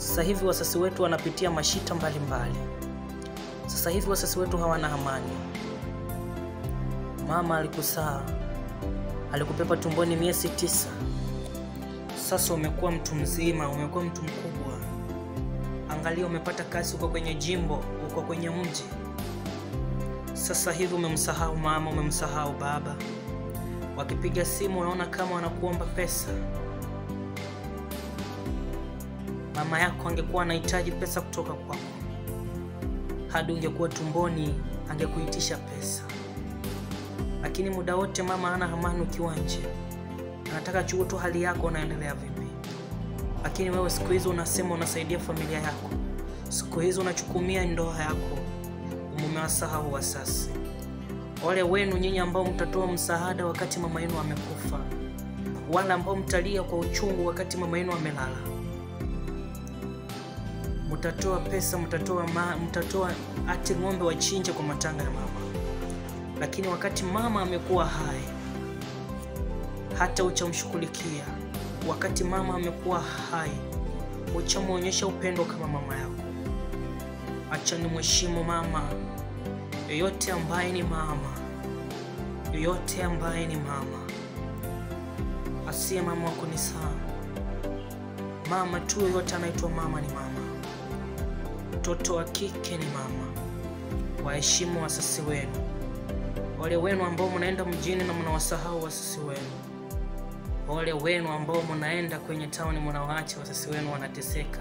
Sasa hivi wasasi wetu wanapitia mashita mbalimbali. Sasa hivi wasasi wetu hawana amani. Mama alikusaa, alikupepa tumboni miezi 9. Sasa umekuwa mtu mzima, umekuwa mtu mkubwa. Angalia, umepata kazi, uko kwenye jimbo, uko kwenye mji. Sasa hivi umemsahau mama, umemsahau baba. Wakipiga simu unaona kama wanakuomba pesa. Mama yako angekuwa anahitaji pesa kutoka kwako, hadi ungekuwa tumboni angekuitisha pesa. Lakini muda wote mama hana amani ukiwa nje. Anataka chuo tu hali yako unaendelea vipi. Lakini wewe siku hizo unasema unasaidia familia yako. Siku hizo unachukumia ndoa yako. Umewasahau wasasi. Wale wenu nyinyi ambao mtatoa msaada wakati mama yenu amekufa, wale ambao mtalia kwa uchungu wakati mama yenu amelala. Mtatoa pesa, mtatoa ati ng'ombe wachinje kwa matanga ya mama. Lakini wakati mama amekuwa hai, hata huchamshughulikia. Wakati mama amekuwa hai, huchamuonyesha upendo kama mama yako. Acha nimheshimu mama. Yoyote ambaye ni mama, yoyote ambaye ni mama, asiye mama wako ni sawa. Mama tu yoyote anaitwa mama ni mama. Mtoto wa kike ni mama. Waheshimu wasasi wenu. Wale wenu ambao mnaenda mjini na mnawasahau wasasi wenu. Wale wenu ambao mnaenda kwenye town mnawaacha wasasi wenu wanateseka.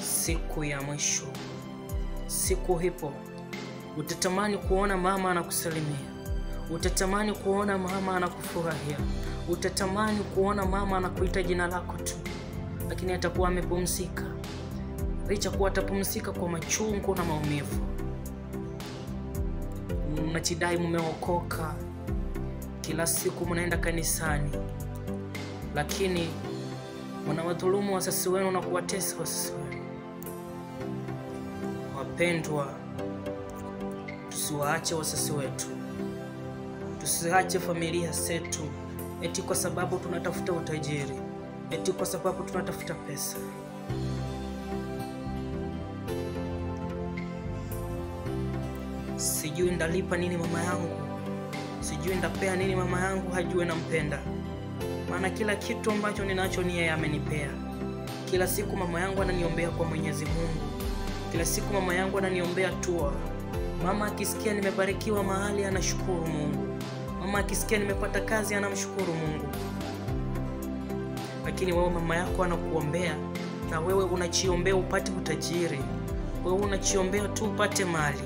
Siku ya mwisho, siku hipo, utatamani kuona mama anakusalimia. Utatamani kuona mama anakufurahia. Utatamani kuona mama anakuita jina lako tu. Lakini atakuwa amepumzika. Licha kuwa atapumzika kwa machungu na maumivu. Mnajidai mmeokoka, kila siku mnaenda kanisani, lakini mnawadhulumu wasasi wenu na kuwatesa wasasi wenu. Wapendwa, tusiwaache wasasi wetu, tusiache familia zetu eti kwa sababu tunatafuta utajiri, eti kwa sababu tunatafuta pesa. Sijui ndalipa nini mama yangu, sijui ndapea nini mama yangu hajue nampenda. Maana kila kitu ambacho ninacho ni yeye amenipea. Kila siku mama yangu ananiombea kwa Mwenyezi Mungu. Kila siku mama yangu ananiombea tua. Mama akisikia nimebarikiwa mahali anashukuru Mungu. Mama akisikia nimepata kazi anamshukuru Mungu. Lakini wewe mama yako anakuombea, na wewe unachiombea upate utajiri. Wewe unachiombea tu upate mali.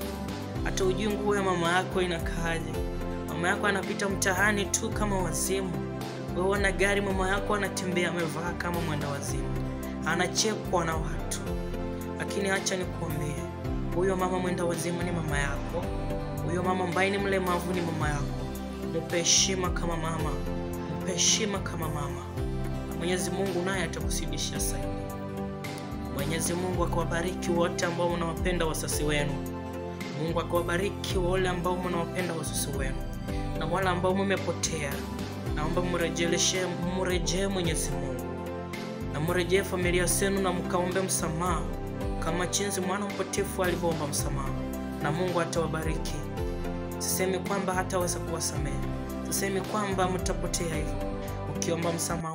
Hata hujui nguo ya mama yako inakaaje. Mama yako anapita mtaani tu kama wazimu. Wewe una gari, mama yako anatembea amevaa kama mwenda wazimu. Anachekwa na watu. Lakini acha nikuambie, huyo mama mwenda wazimu ni mama yako. Huyo mama ambaye ni mlemavu ni mama yako. Mpe heshima kama mama. Mpe heshima kama mama. Mwenyezi Mungu naye atakusidishia zaidi. Mwenyezi Mungu akawabariki wote ambao mnawapenda wasasi wenu. Mungu akawabariki wale ambao mnawapenda wasasi wenu. Na wale ambao mmepotea, naomba mrejee Mwenyezi Mungu. Na mrejee familia zenu na mkaombe msamaha kama jinsi mwana mpotevu alivyoomba msamaha, na Mungu atawabariki. Sisemi kwamba hataweza kuwasamehe. Sisemi kwamba mtapotea hivyo. Ukiomba msamaha